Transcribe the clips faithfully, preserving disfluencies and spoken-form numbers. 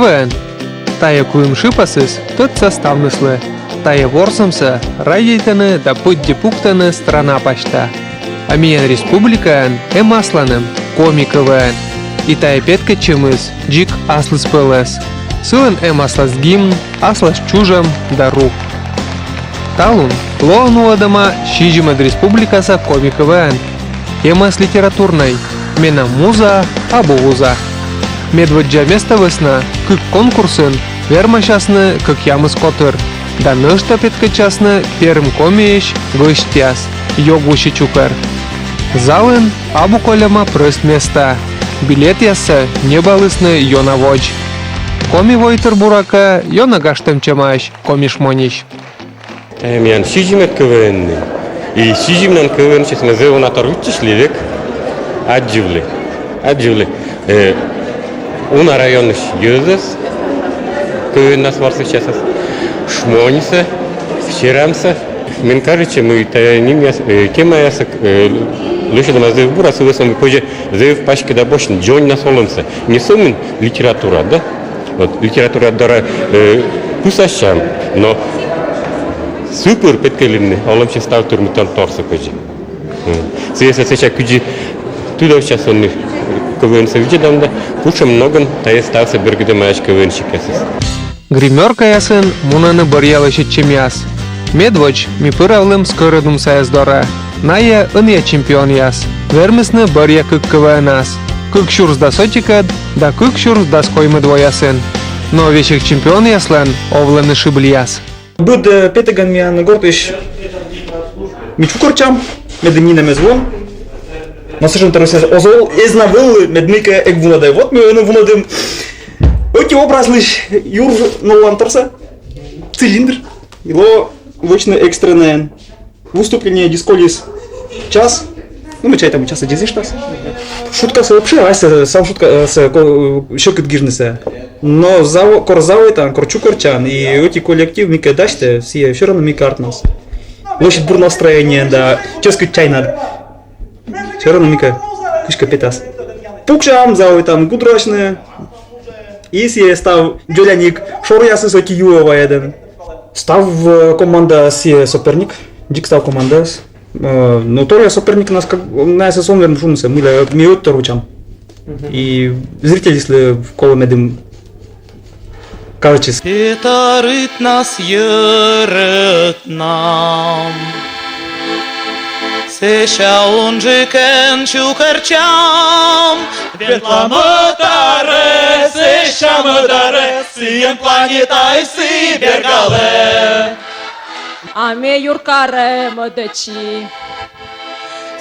КВН. Тайӧ куим шыпасыс тӧдса ставныслы. Тайӧ ворсӧмсӧ радейтӧны да пыдди пуктӧны страна пасьта. А миян республикаын эм асланым коми КВН. И тайӧ петкӧдчӧмыс дзик аслыспӧлӧс. Сылӧн эм аслас гимн, аслас чужӧм да рух. Талун лоӧ нуӧдӧма сизимӧд республикаса коми КВН. Темаыс литературнӧй: «Менам муза абу вуза». Медводдза места вӧсна кык конкурсын вермасясны кӧкъямыс котыр. Да нӧшта петкӧдчасны Перым Комиысь гӧсьтъяс, «Ёгвуси» чукӧр. Залын абу кольӧма прӧст места. Билетъяссӧ ньӧбалісны ёна водз. Коми войтыр, буракӧ, ёна гажтӧмтчӧмаӧсь коми шмоньысь. Тайӧ миян сизимӧд КВН-ны. И сизимнан КВН-час ме зэв уна тор виччысьлі век. Аддзывлі. Аддзывлі. Э, уна районысь йӧзӧс, КВН-нас ворсысьясӧс, шмоньсӧ, серамсӧ. Мен кажитчӧ, мый тайӧ нимъяс, э, темаяс, э, лӧсьӧдӧма зэв бура, сы вӧсна мый позьӧ зэв паськыда босьтны дзоньнас олӧмсӧ. Не сӧмын литература, да? Вот, литература дорӧ, э, пусасям, но сы пыр петкӧдлыны олӧмсӧ став тырмытӧмторсӧ позьӧ. М. Сы вӧсна сэсся кыдзи тыдовтчасны КВН-сӧ видзӧдам да, кутшӧм ногӧн тайӧ ставсӧ бергӧдӧмаӧсь КВН-щикъясыс. Гримёркаясын мунӧны бӧръя лӧсьӧдчӧмъяс. Медводз ми пыравлім скӧрӧдумсаяс дорӧ. Найӧ ӧнія чемпионъяс. Вермисны бӧръя кык КВН-ас: кык сюрс дас ӧтикӧд да кык сюрс дас коймӧд воясын. Но весиг чемпионъяслӧн овлӧны шыбльяс. Быд, э, петігӧн миян гортысь ми чукӧртчам, медым нинӧм эз вуӧ. Но сэтшӧм торъясыс оз вӧв, эз на вӧв, мед мыйкӧ эг вунӧдӧй. Вот ми ӧні вунӧдім ӧти образлысь юр нолан торсӧ. Цилиндр. И лоӧ вӧчны экстреннӧйӧн. Выступление дисколис час. Ну, ме чайта, мый час эз эштас. Шуткасӧ вообще, ась сӧ, сам шутка, э, сӧ, ко-, э, сьӧкыд гижнысӧ. Но зав-, кор заводитан, кор чукӧртчан, и ӧти коллектив мыйкӧ дасьтӧ, сійӧ всё равно мыйкӧ артмас. Лӧсьыд бур настроение да чӧскыд чайнад. Всё равно мыйкӧ кыськӧ петас. Пуксям, заводитан гудрасьны. И сійӧ став дзоляник шоръясыс ӧти юӧ вайӧдӧн. Став, э, команда сійӧ соперник, дзик став командаыс. Э, но торъя соперникнас как, найӧс он вермы шунысӧ, мыйла ми ӧтитор вӧчам. И зрительыслы колӧ, медым кажитчис. Петаритнас йӧрӧтнам. Сэсся унджык эн чукӧртчам. Ветлам ӧтарӧ, сэсся мӧдарӧ, сійӧн планетаыс сійӧ бергалӧ. А ме юркарӧ мӧдӧдчи.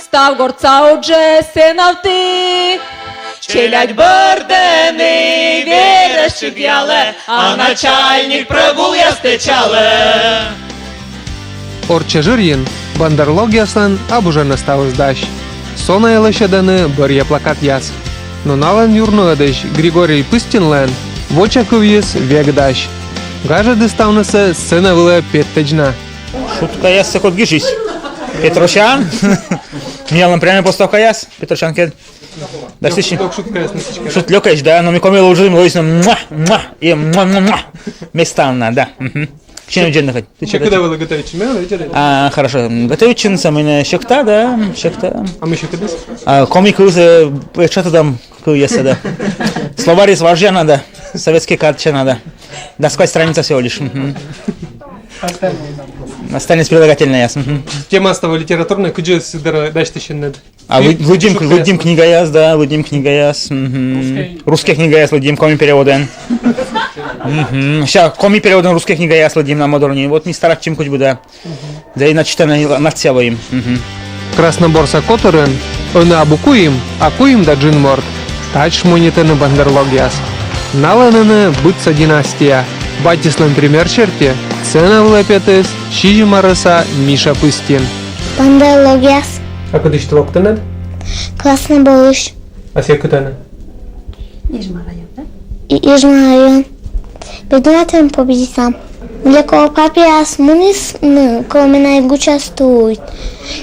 Став гортса уджӧ сцена вылӧ. Челядь бӧрдӧны, верӧс чигъялӧ, а начальник прогулъяс тэчалӧ. Орчча жырйын бандерлогъяслӧн абу жӧ на ставыс дась. Со найӧ лӧсьӧдӧны бӧръя плакатъяс. Но налӧн юрнуӧдысь Григорий Пыстинлӧн воча кывйыс век дась. Гажӧдіс ставнысӧ сцена вылӧ петтӧдз на. Шуткаяссӧ код гижис? Петросян. Миянлӧн прямӧй поставкаяс. Петросянкӧд. Да, слышишь? Шут лёкаешь, да, но ми коми лужим, ловись на муа, муа, и муа, муа, муа. Местам на, да. Мгм. Ксенодженных. Ты чё, кыдз вӧлі готовитчӧма, видели? А, хорошо. М, готовитчӧмыс, а мый нӧ сьӧкта, да, сьӧкта. А мый сьӧкыдыс? А, коми кывсӧ, э, печатайтам кывъяссӧ, да. Словарь из важья надо, советский карточка надо. Дас квайт страница всего лишь. Мгм. Остальные прилагательные, ясно. Мгм. Тема ставыс литературнӧй, кыдзи сы дорӧ дасьтысьӧны? А лы-, лыддим, лыддим книгаяс, да, лыддим книгаяс. Мгм. Русскӧй книгаяс лыддим, коми переводӧн. Мгм. Ща коми переводӧн русскӧй книгаяс лыддим на мӧдарнас. Вот ми старайтчам кыдз бы, да. Да и начитаннӧй нация лоим. Мгм. Красноборса котырын ӧні абу куим, а куим да джын морт. Тадз шмонитӧны бандерлогъяс. Налӧн ӧні быдса династия. Батьыслӧн пример серти сцена вылӧ петіс сизим арӧса Миша Пыстин. Бандерлогъяс. А кытысь ті локтінныд? Красноборысь. А сійӧ кытӧн? Ижма район, да? И-, Ижма район. Бергӧдӧма, победитам. Мыйла колӧ папияс мунісны, колӧ менам гучасны.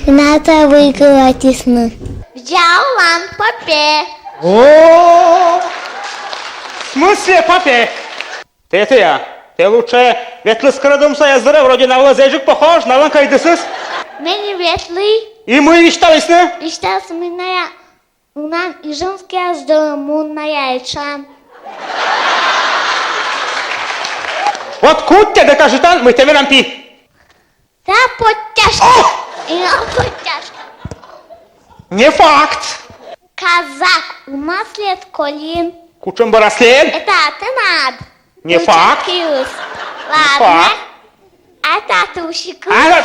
И найӧ тайӧ выигрывайтісны. Взял лан папе. О! В смысле папе? Петя, тэ лучше ветлы скородумсаяс дорӧ, вроде на вылӧ зэв жӧ похож, налӧн кӧ и дышӧдіс. Ме нин ветлі. И мый висьталісны? Висьталісны, мый ная унаӧн ижемскияс дорӧ мунӧ, ная этшан. Вот кыдз тэ докажитан, мый тэ менам пи? Та подтяжка. О! И на подтяжка. Не факт. Казак, у нас след колин. Кутшӧм бара след? Это тэнад. Не факт. Киус. Не факт. Ладно. А та тусикыс? А, да.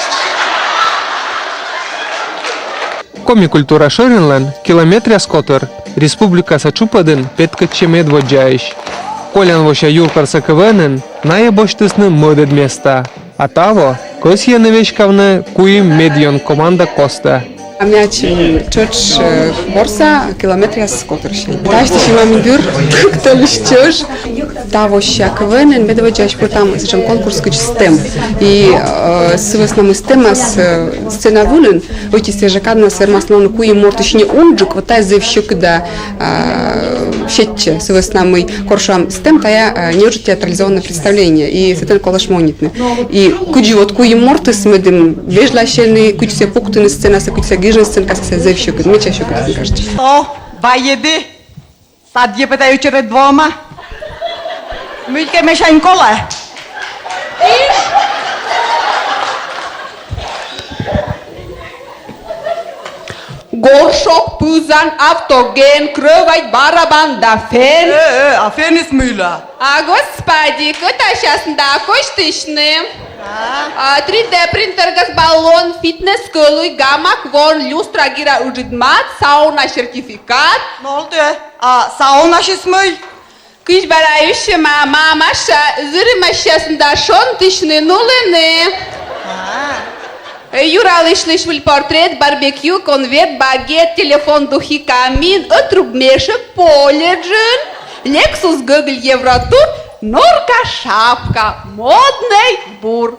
Коми культура шӧринлӧн «Километръяс» котыр республикаса тшупӧдын петкӧдчӧ медводдзаысь. Колян вося юркарса КВН-ын найӧ босьтісны мӧдӧд места. А таво кӧсйӧны веськавны куим медъён команда костӧ. А миян тшӧтш, э, ворса «Километръяс» котырсянь. Таысь тӧсьӧма ми дыр, кык тӧлысь чӧж. Тавося КВН-ын медводдзаысь пыртам сэтшӧм конкурс, кыдз стэм. И, э, сы вӧсна мый стэмас, э, сцена вылын ӧти сійӧ жӧ каднас вермас лоны куим мортысь не унджык, вот тайӧ зэв сьӧкыда, э, сетчӧ, сы вӧсна мый, кор шуам, стэм — тайӧ, э, неыджыд театрализованное представление, и сэтӧн колӧ шмонитны. И кыдзи вот куим мортыс, медым вежласьӧны, кыдз сійӧс пуктыны сценасӧ, кыдз сійӧс гижны сценкасӧ, сійӧ зэв сьӧкыд, медся сьӧкыд, мне кажется. О, вайӧді. Садьӧ пӧ тайӧ ӧтчыд двома. Мыйкӧ мешань колӧ. Горшок, пызан, автоген, крӧвать, барабан да фен. Э, э, а феныс мыйла? А, господи, кӧтасясны да косьтысьны. А? А, три дэ принтер, газбаллон, фитнес-кӧлуй, гамак, вон, люстра, гира, ыджыд мат, сауна сертификат. Нолтӧ, а саунасьыс мый? Кыдз бара юсьӧма, мамаша, зырымӧдчасны да шонтысьны нулыны. А. Юралысьлысь выль портрет, барбекю, конверт, багет, телефон, духи, камин, ӧтруб мешӧк, поле джын, Лексус, Гоголь, Евротур, норка, шапка, моднӧй бур.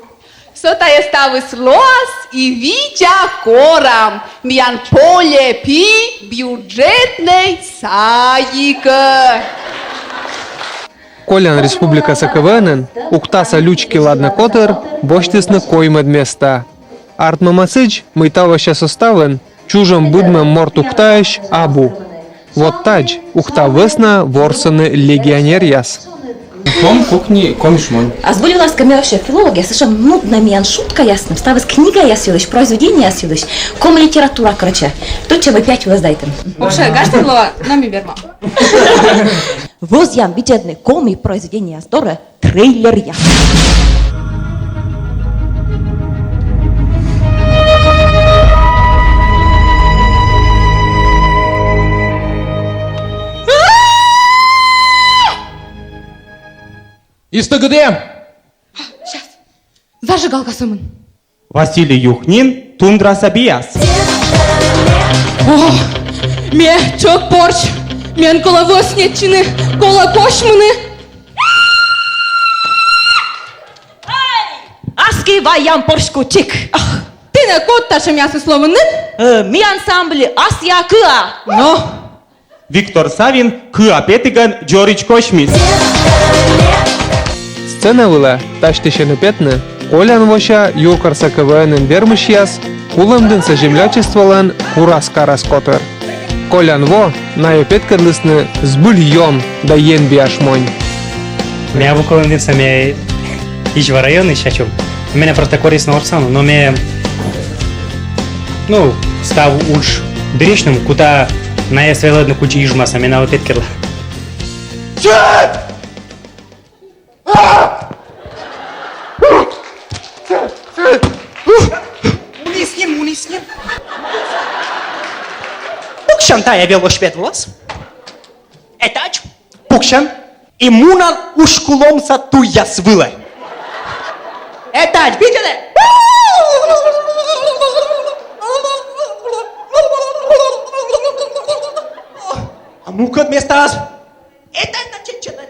Со тайӧ ставыс лоас, и видза корам, миян поле пи бюджетнӧй садикӧ. Колян республикаса КВН-ын «Ухтаса лючки-ладнӧ» котыр босьтісны коймӧд места. Артмӧма сідз, мый тавося составын чужӧм-быдмӧм морт Ухтаысь абу. Вот тадз Ухта вӧсна ворсӧны легионеръяс. Том кухни коми шмонь. А збыль вылас кӧ, ме вообще филолог, я, сэтшӧм нуднӧй миян шуткаясным, ставыс книгаяс йылысь, произведениеяс йылысь, коми литература, короче. Тӧдчӧ, мый пять вылӧ сдайтім. Вообще, гажтӧм лоӧ, но ми вермам. Вӧзъям видзӧдны коми произведениеяс дорӧ трейлеръяс. Истӧгыд эм! А, щас. Зажигалка сӧмын. Василий Юхнин, «Тундраса бияс». О, ме тшӧк порсь, мен колӧ вӧсньӧдчыны, колӧ косьмыны. Ай, аски ваям порсь кучик. Ах, тэнӧ код татшӧмъясыс лоӧны? Э, ми ансамбль «Асъя кыа». Но. Виктор Савин «Кыа петігӧн дзоридз косьмис». Сцена вылӧ дасьтысьӧны петны колян вося юркарса КВН-ын вермысьяс Кулӧмдінса землячестволӧн «Курас-карас» котыр. Колян во найӧ петкӧдлісны збыль ён да енбиа шмонь. Ме абу Кулӧмдінса, ме Изьва районысь ачым. Менӧ просто корисны орсӧны, но ме, ну, став удж дырйи сьӧлӧм, кута найӧс велӧдны кутшӧм Ижмаса, ме налы петкӧдла. Муніс нин, муніс нин. Пуксян тайӧ велосипед вылас. Этадз. Пуксян и мунан уську ломса туйяс вылӧ. Этадз, видзӧдӧ! А мукӧд местаас этадз на чеччӧдӧ.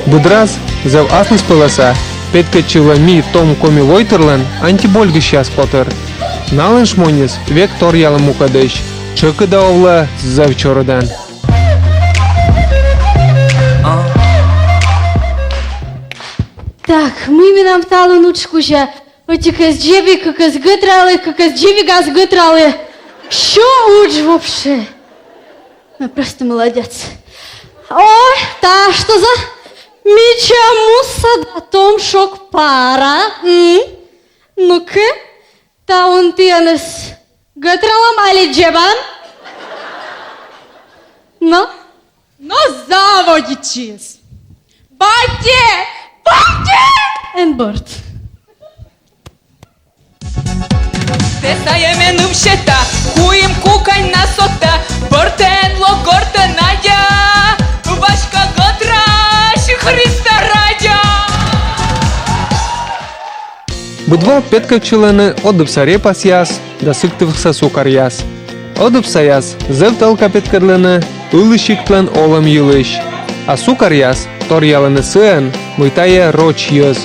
Быд раз зэв аслыспӧлӧса петкӧдчывлӧ «Ми» том коми войтырлӧн «Антибольгысьяс» котыр. Налӧн шмоньыс век торъялӧ мукӧдысь. Тшӧкыда овлӧ зэв чорыдӧн. Мый менам талун удж кузя? Ӧтикӧс дзеби, кыкӧс гӧтралі, кыкӧс дзебигас гӧтралі. Сё удж вообще. Ну, просто молодец. Ой, та что за мича муса да том шок пара? М? Ну-ка, талун тіянӧс гӧтралам али дзебам? Ну? Но заводитчис. Батьӧ! Батьӧ! Эн бӧрд. Тэ сайӧ меным сета, куим кукань на сота, бӧртӧ эн ло гортӧ, Надя, васька гӧтрась, Христа ради. Быд во петкӧдчылӧны Ӧдыбса репасъяс да Сыктывкарса сукаръяс. Ӧдыбсаяс зэв тӧлка петкӧдлӧны ылысигтлӧн олӧм йылысь, а сукаръяс торъялӧны сыӧн, мый тайӧ роч йӧз,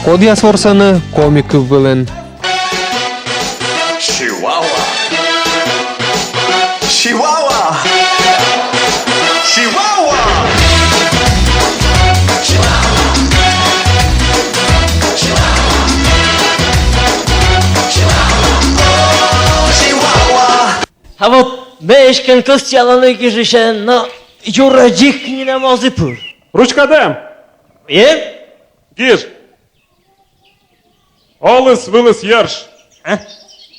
кодъяс ворсӧны коми кыв вылын. Chihuahua. Chihuahua. Chihuahua. А вот ме эськӧ кӧсъя лоны гижысьӧн, но юрӧ дзик нинӧм оз и пыр. Ручкадэм. Э? Гиж. Олыс вылыс йӧрш. А?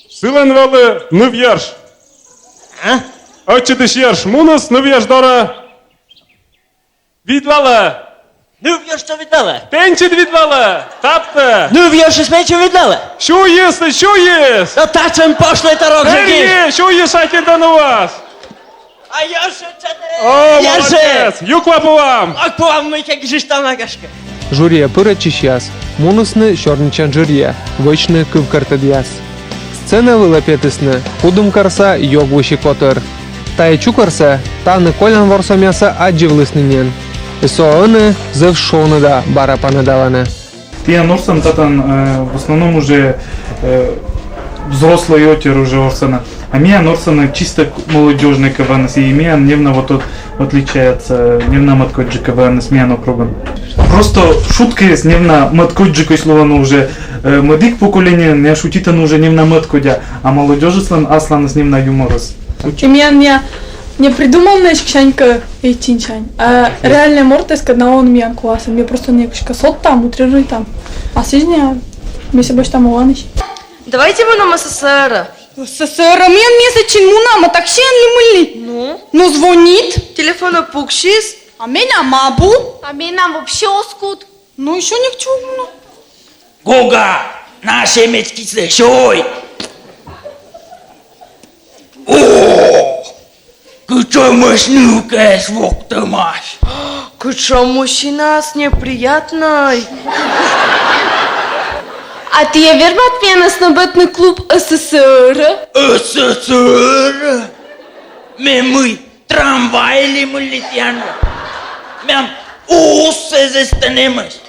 Сылӧн вӧлі ныв йӧрш. А? Ӧтчыдысь йӧрш муніс ныв йӧрш дорӧ. Видлалӧ. Ныв йӧрш-ӧ видлалӧ? Пенсьыд видлалӧ. Таптӧ. Ныв йӧршыс менсьым видлалӧ? Сюйис, сюйис. Да татшӧм пошлӧй торок жӧ гиж. Сюйис, атьӧ да нуас. А йӧршӧ чатӧ. О, молодец. Юква пуам. Ог пуам, мыйкӧ гижыштам на, гашкӧ. Жюриӧ пырӧдчысьяс мунісны сёрнитчан жырйӧ, вӧчны кывкӧртӧдъяс. Сцена вылӧ петісны кудымкарса «Ёг выси» котыр. Тайӧ чукӧрсӧ тані колян ворсӧмъяса аддзывлісны нин. И со ӧні зэв шоныда бара паныдалӧны. Тіян ворсӧм татӧн, э, в основном уже, э, взрослӧй ӧтар уже ворсӧны. А миян ворсӧны чисто к-, молодёжнӧй КВН-ыс, и миян невна вот от-, отличается, невна мӧдкодьджык КВН-ыс миян округын. Просто шуткаыс невна мӧдкодьджыкӧсь лоӧны уже, э, мӧдик поколениеын, миян шутитӧны уже невна мӧдкодя, а молодёжыслӧн асланыс невна юморыс. И миян, миян не придуманнысь ксянькӧ эйтинсянь, а реальнӧй мортыс, кӧд на он миян классын, ме просто некутшӧмкӧ содтам, утрируйтам. А сідз нин, ме сэсся босьтам оланысь. Давайте мунам СССР. СССР, миян, ме сэтчӧ эн муна, ме таксиӧн ли мый ли. Ну? Но звонит. Телефонӧ пуксис. А менам абу. А менам вообще оз кут. Ну, ещё ни к чему. Гога, на шемеч кисӧ сёй. О! Кутшӧмӧсь нывкаӧсь воктӧмаӧсь. Кутшӧм мужчина неприятнӧй. А тіян вермас миянӧс нӧбӧдны клуб СССР? СССР? Ме мый, трамвай ли мый ли тіян? Миян уссӧ эстӧн эмӧсь.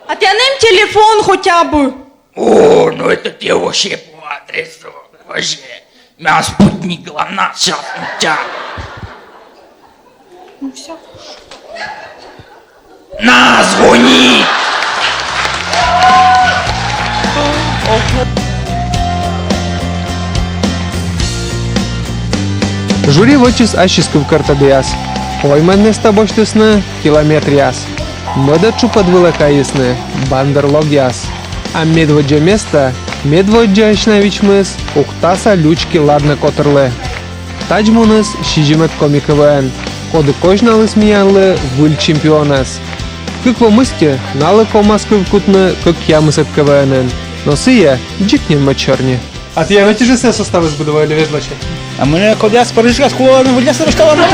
А тіян эм телефон хотя бы? О, ну это тэ вообще по адресу. Вообще. Миян спутник, главное, сейчас. Ну всё. На, звони! Жюри вӧчис ассьыс кывкӧртӧдъяс. Коймӧд места босьтісны «Километръяс». Мӧдӧд тшупӧд вылӧ кайисны «Бандерлогъяс». А медводдза места медводдзаысь на вичмис «Ухтаса лючки-ладнӧ» котырлы. Тадз муніс сизимӧд коми КВН, коді козьналіс миянлы выль чемпионӧс. Кык во мысти налы ковмас кыв кутны кӧкъямысӧд КВН-ын, но сійӧ дзик нин мӧд сёрни. А тіян ӧти жӧ сійӧ составыс быд во али вежласьӧ? А менӧ кодъяс пӧрысьяс кулӧны, выльясӧс рышталӧны.